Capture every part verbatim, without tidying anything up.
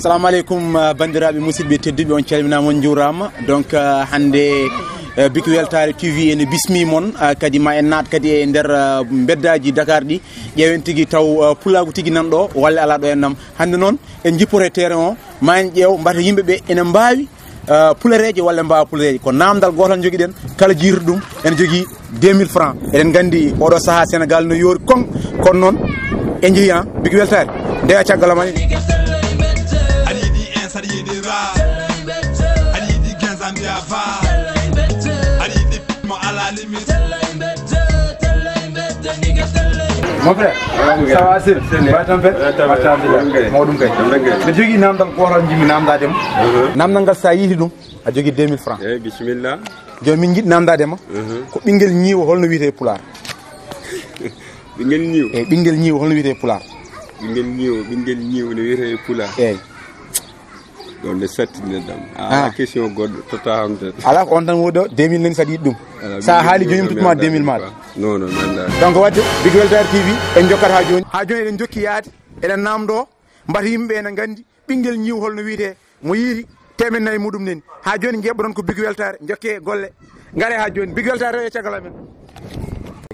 Assalamu aleykum, uh, banndiraaɓe musidɓe tedduɓe, on calminaama, on njuuraama. Donc, uh, hannde, uh, Big Weltare T V ene bismii mon, uh, kadi ma en naat kadi e nder, uh, mbeddaaji Dakar ɗi, ƴeewen tigi taw, uh, pulaagu tigi nan ɗo, walla alaa ɗo en nam. Hannde noon, en njippoto e terrain o, ma en ƴeew mbata yimɓe ɓe ene mbaawi, uh, pulareeje walla mbaawa pulareeje. Ko naamndal gootal njogiɗen, kala jiirɗo ɗum ene jogii deux mille francs. Eɗen nganndi oɗo sahaa Senegal no yoori kon, kono noon en njehii, han, Big Weltare. Ndeya caggal am ani. Aɗa yiɗi ins, aɗa yiɗi ras, aɗa yiɗi Genzambia va, aɗa yiɗi mo à la limite. Mon frère, ça va, Sil? Ba tampere? Ba tampere. Mawɗum kay. Mawɗum kay. Mbiɗa jogii naamndal gootal njiɗmi naamndaade mo. Naamndal ngal, so a yiiti ɗum, a jogii deux mille francs. Eyi, bisimilla. Jooni min njiɗi naamndaade ma, ko ɓinngel ñiiwo holno wiyetee e Pulaar? Ɓinngel ñiiwo? Eyi, ɓinngel ñiiwo holno wiyetee e Pulaar? Ɓinngel ñiiwo, ɓinngel ñiiwo no wiyetee e Pulaar? Eyi. Ɗon ne sattini ɗam. A, ah, question goɗɗo, totta ham tan. Alaa ko on tan woni ɗo, deux mille nani saɗi ɗum. Alaa, sa haali jooni mi tottuma deux mille maɗa. Non, non, mi anndaa. Donc waɗde, Big Weltare T V, en njokkat haa jooni. Haa jooni eɗen njokki yaade, eɗen naamndoo, mbata yimɓe ene nganndi ɓinngel ñiiwo holno wiyetee, mo yiiti teemeɗɗe nayi muɗum nani. Haa jooni njeɓɓoɗon ko Big Weltare, njokke golle. Ngare haa jooni, Big Weltare rewe caggal amen.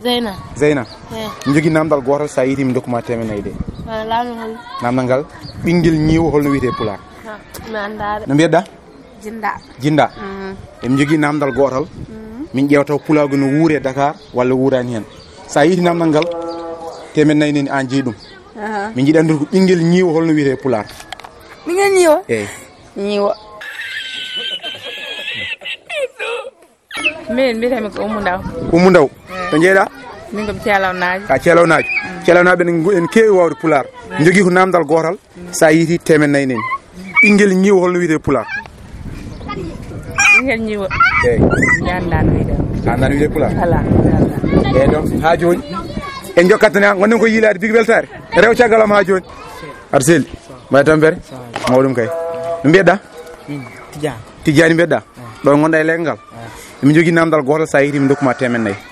Zeyna. Zeyna. Eh. Mi jogii naamndal gootal, so a yiiti mi dokkuma teemeɗɗe nayi ɗe. Ah, laamɗo hol? Naamndal ngal, ɓinngel ñiiwo holno wiyetee Pulaar? Ah, mi anndaa de. No mbiyeɗaa? Jinda. Jinda. Mm. Emin jogii naamndal gootal. Mm. Min ƴeewa taw pulaagu no wuuri e Dakar walla wuuraani heen. So a yiiti naamndal ngal, teemeɗɗe nayi nani aan jeyi ɗum. Aha. Min njiɗi anndude ko ɓinngel ñiiwo holno wiyetee Pulaar? Ɓinngel ñiiwo? Eyi. Ñiiwo. Min mbiyetee-mi ko Ummu Ndaw. Ummu Ndaw. Eh. To njeeɗaa? Min ko mi Ceelawnaajo. Ka Ceelawnaajo. Mm. Ceelawnaaɓe ene ngu-, ene keewi waawde Pulaar. Mm. Njogii ko naamndal gootal. Mm. So a yiiti teemeɗɗe nayi nani. Ɓinngel ñiiwo holno wiyetee Pulaar? Ɓinngel ñiiwo. Eyi. Mi anndaa no wiyetee. A anndaa no wiyetee Pulaar? Alaa, mi anndaa. Eyi, donc, haa jooni, en njokkat tan, ngonɗen ko yiilaade Big Weltare. Rew caggal am haa jooni. Aɗa selli? Mbaɗa tampere? Mawɗum kay. No mbiyeɗaa? Min, Tijjani. Tijjani mbiyeɗaa? Eyi. Ɗo ngonɗaa e leggal ngal? Eyi. Emin jogii naamndal gootal, so a yiiti mi dokkuma teemeɗɗe nayi. Eyi.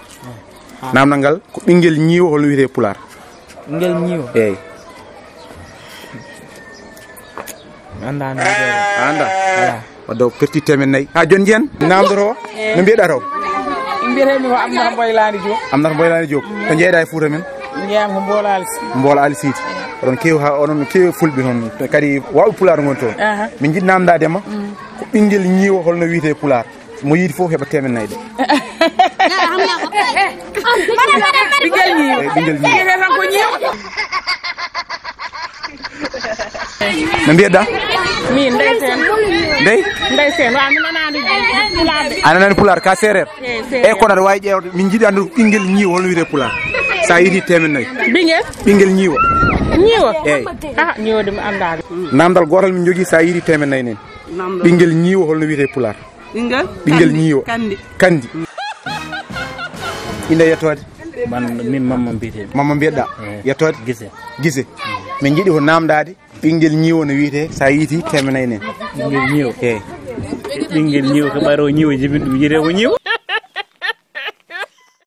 Ah. Naamndal ngal ko ɓinngel ñiiwo holno wiyetee Pulaar? Ɓinngel ñiiwo? Eyi. Mi anndaa no wiyetee. A anndaa? Alaa. Wadde o perti teemeɗɗe nayi. Haa jooni njiyen naamndotoo. Eyi. No mbiyeɗaa taw? Mbiyetee-mi ko Aminata Mboylaani Diop. Aminata Mboylaani Diop. To njeeɗaa e Fuuta men? Njeeyam ko Mboolo Aali Siidi. Mboolo Aali Siidi. Oɗon keewi haa, oɗon keewi fulɓe toon. Kadi waawɓe Pulaar ngoni toon. Aha. Min njiɗi naamndaade ma, mm, ko ɓinngel ñiiwo holno wiyetee Pulaar? Mo yiɗi fof heɓa teemeɗɗe nayi ɗe. Ɓinngel ñiiwo. Eyi, ɓinngel ñiiwo. Wiyetee tan ko ñiiwo. No mbiyeɗaa? Min, Ndey Seen. Ndey? Ndey Seen, waaw, mi nanaani Pulaar de. A nanaani Pulaar, ka seereer? Eyi, seereer. Eyi, kono aɗa waawi ƴeewde, min njiɗi anndude ɓinngel ñiiwo holno wiyetee Pulaar? So a yiɗi teemeɗɗe nayi. Ɓinngel? Ɓinngel ñiiwo. Ñiiwo? Eyi. Ah, ñiiwo de mi anndaani. Naamndal gootal min njogii, so a yiɗi teemeɗɗe nayi nani. Naamndal. Ɓinngel ñiiwo holno wiyetee Pulaar? Ɓinngel? Ɓinngel ñiiwo. Kandi. Kandi. Innde e yettoode? Man, min Mamma mbiyetee. Mamma mbiyeɗaa? Eyi. Yettoode? Gise. Gise. Min njiɗi ko naamndaade, ɓinngel ñiiwo no wiyetee, so a yiiti teemeɗɗe nayi nani. Ɓinngel ñiiwo? Eyi. Ɓinngel ñiiwo ko ɓaro ñiiwo jibin ɗum yiyetee ko ñiiwo.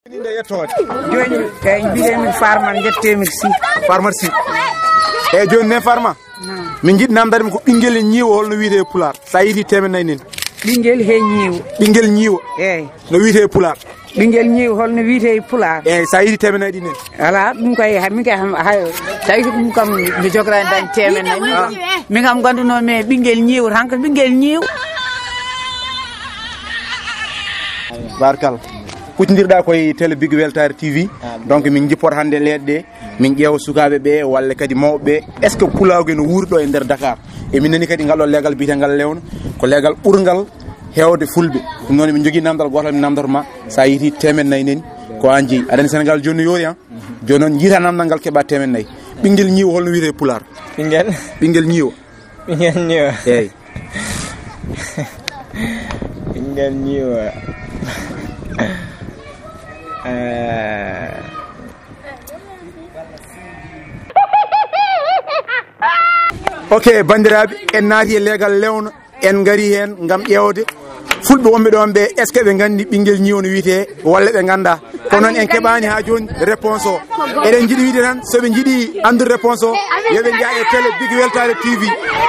Innde e yettoode? Jooni, eyi, mbiyetee-mi Farma, njettee-mi Sy. Farma Sy. Eyi, jooni nen Farma? Naam. Min njiɗi naamndaade ma ko ɓinngel e ñiiwo holno wiyetee e Pulaar? So a yiiti teemeɗɗe nayi nani. Ɓinngel he ñiiwo. Ɓinngel ñiiwo? Eyi. No wiyetee e Pulaar? Ɓinngel ñiiwo holno wiyetee e Pulaar? Eyi, so a yiiti teemeɗɗe nayi ɗi nani. Alaa, ɗum kay, ha, min kay, ha, ha, so a yiiti ɗum kam, mi jogoraani tan teemeɗɗe nayi. Min kam, ah, min kam ngannduno-mi ɓinngel ñiiwo, tan ko ɓinngel ñiiwo. Barkal. Kuccondirɗaa koye télé Big Weltare T V. Ah, donc, min njippoto hannde leeɗe ɗe. Min ƴeewa sukaaɓe ɓe, walla kadi mawɓe ɓe, est-ce que pulaagu ene wuuri ɗo e nder Dakar? E min nani kadi ngal ɗo leegal biyetengal Lewna, ko leegal ɓurngal heewde fulɓe. Ɗum noon, min njogii naamndal gootal, min naamndoto ma, so a yiiti teemeɗɗe nayi nani, ko aan jeyi. Aɗa anndi Senegal jooni no yoori, han? Jooni noon, njiita naamndal ngal, keɓa teemeɗɗe nayi. Ɓinngel ñiiwo holno wiyetee Pulaar? Ɓinngel? Ɓinngel ñiiwo. Ɓinngel ñiiwo. Eyi. Ɓinngel ñiiwo. Eh. Ok, banndiraaɓe, en naati e leegal Lewna, en ngari heen ngam ƴeewde fulɓe wonɓe ɗoon ɓe, est-ce que ɓe nganndi ɓinngel ñiiwo no wiyetee, walla ɓe nganndaa? Ko noon en keɓaani haa jooni réponse o. Eɗen njiɗi wiide tan, so ɓe njiɗi anndude réponse o, yo ɓe njaha e télé Big Weltare T V.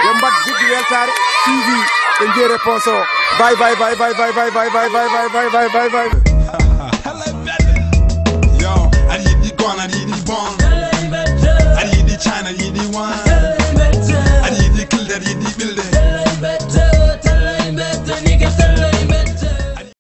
Yo mbaɗ Big Weltare T V. Ɓe njiya réponse o. Bye, bye, bye, bye.